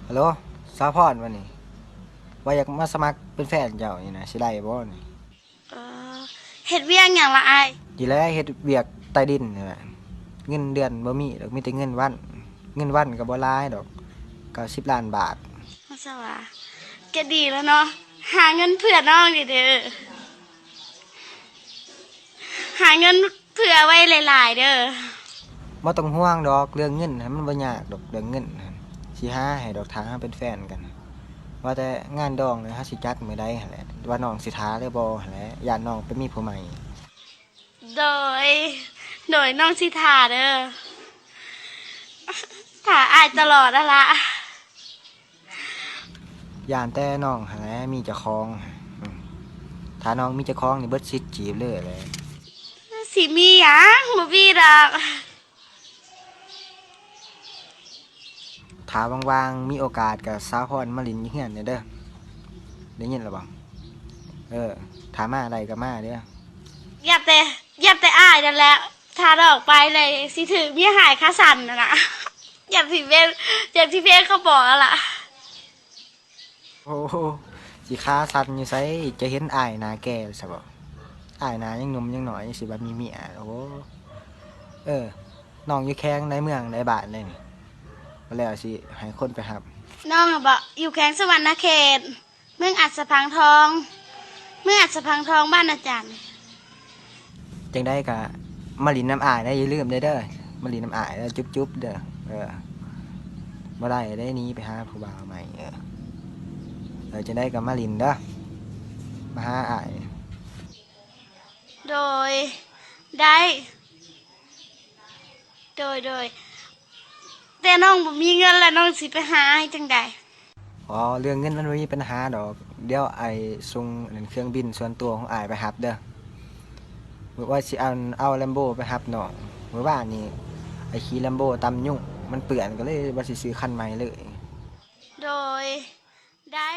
ຮັລໂຫຼ ສາວພອນ ວ່ານີ້ ວ່າຢາກມາສະໝັກເປັນແຟນເຈົ້ານີ້ນະ ຊິໄດ້ບໍ່ນີ້? ເອີ ເຮັດວຽກຫຍັງລະອ້າຍ? ນີ້ແຫຼະ ເຮັດວຽກໃຕ້ດິນນີ້ແຫຼະ ເງິນເດືອນບໍ່ມີດອກ ມີແຕ່ເງິນວັນ ເງິນວັນກໍບໍ່ຫຼາຍດອກ ເກົ້າສິບລ້ານບາດ. ສະຫວາ ກໍດີແລ້ວເນາະ ຫາເງິນເພື່ອນ້ອງນີ້ເດີ້ ຫາເງິນ ເພື່ອໄວ້ຫຼາຍໆເດີ້. ບໍ່ຕ້ອງຫ່ວງດອກ ເລື່ອງເງິນຫັ້ນມັນບໍ່ຍາກດອກ ເລື່ອງເງິນຫັ້ນຊິຫາໃຫ້ດອກ ຖ້າເຮົາເປັນແຟນກັນ. ວ່າແຕ່ງານດອງເນາະ ເຮົາຊິຈັດມື້ໃດຫັ້ນແຫຼະ ວ່ານ້ອງຊິຖ້າຫຼືບໍ່ຫັ້ນແຫຼະ ຢ້ານນ້ອງໄປມີຜູ້ໃໝ່. ໂດຍ ໂດຍ ນ້ອງຊິຖ້າເດີ້ ຖ້າອ້າຍຕະຫຼອດຫັ້ນລະ. ຢ້ານແຕ່ນ້ອງຫັ້ນແຫຼະມີເຈົ້າຂອງ. ອືມ ຖ້ານ້ອງມີເຈົ້າຂອງນີ້ເບິດສິດຈີບເລີຍແຫຼະ. ຊິມີຫຍັງ ບໍ່ມີດອກ. ຖ້າວ່າງໆ ມີໂອກາດກໍສາວພອນມາຫຼິ້ນຢູ່ເຮືອນແດ່ເດີ້ ໄດ້ຍິນແລ້ວບໍ່? ເອີ ຖ້າມາໄດ້ກໍມາເດີ້. ຢ່າແຕ່ ຢ່າແຕ່ອ້າຍນັ້ນແຫຼະ ຖ້ານ້ອງໄປແລ້ວຊິຖືກເມຍຫາຍຂາສັ່ນຫັ້ນນະ. ຢ່າຊິເປັນ ຢ່າຊິເປັນຂະບອກຫັ້ນລະ. ໂອ້ ຊິຂາສັ່ນຢູ່ໃສ ຈະເຫັນອ້າຍໜ້າແກ່ຊະບໍ? ອ້າຍໜ້າຍັງໜຸ່ມຍັງນ້ອຍ ຊິວ່າມີເມຍ. ໂອ້ ເອີ ນ້ອງຢູ່ແຂວງໃດ ເມືອງໃດ ບ້ານໃດນີ້? ບໍ່ແລ້ວຊິໃຫ້ຄົນໄປຮັບ. ນ້ອງຫັ້ນບໍ? ຢູ່ແຂວງສະຫວັນນະເຂດ ເມືອງອັດສະພັງທອງ ເມືອງອັດສະພັງທອງ ບ້ານອາຈານ. ຈັ່ງໃດກໍມາຫຼິ້ນນຳອ້າຍເດີ້ ຢ່າລືມເດີ້ ມາຫຼິ້ນນຳອ້າຍເດີ້ ຈຸບໆເດີ້. ເອີ ບໍ່ໄດ້ເດ້ ໜີໄປຫາຜູ້ບ່າວໃໝ່. ເອີ ເອີ ຈັ່ງໃດກໍມາຫຼິ້ນເດີ້ ມາຫາອ້າຍ. ໂດຍ ໄດ້. ໂດຍ ໂດຍ ແຕ່ນ້ອງບໍ່ມີເງິນແລ້ວ ນ້ອງຊິໄປຫາອ້າຍຈັ່ງໃດ? ອໍ ເລື່ອງເງິນມັນບໍ່ມີບັນຫາດອກ ດຽວອ້າຍສົ່ງອັນເຄື່ອງບິນສ່ວນຕົວຂອງອ້າຍໄປຮັບເດີ້. ວ່າຊິອັນເອົາແລມໂບໄປຮັບນ້ອງ ມື້ວານນີ້ອ້າຍຂີ່ແລມໂບຕຳຍຸງ ມັນເປື້ອນ ກໍເລີຍວ່າຊິຊື້ຄັນໃໝ່ເລີຍ. ໂດຍ ໄດ້.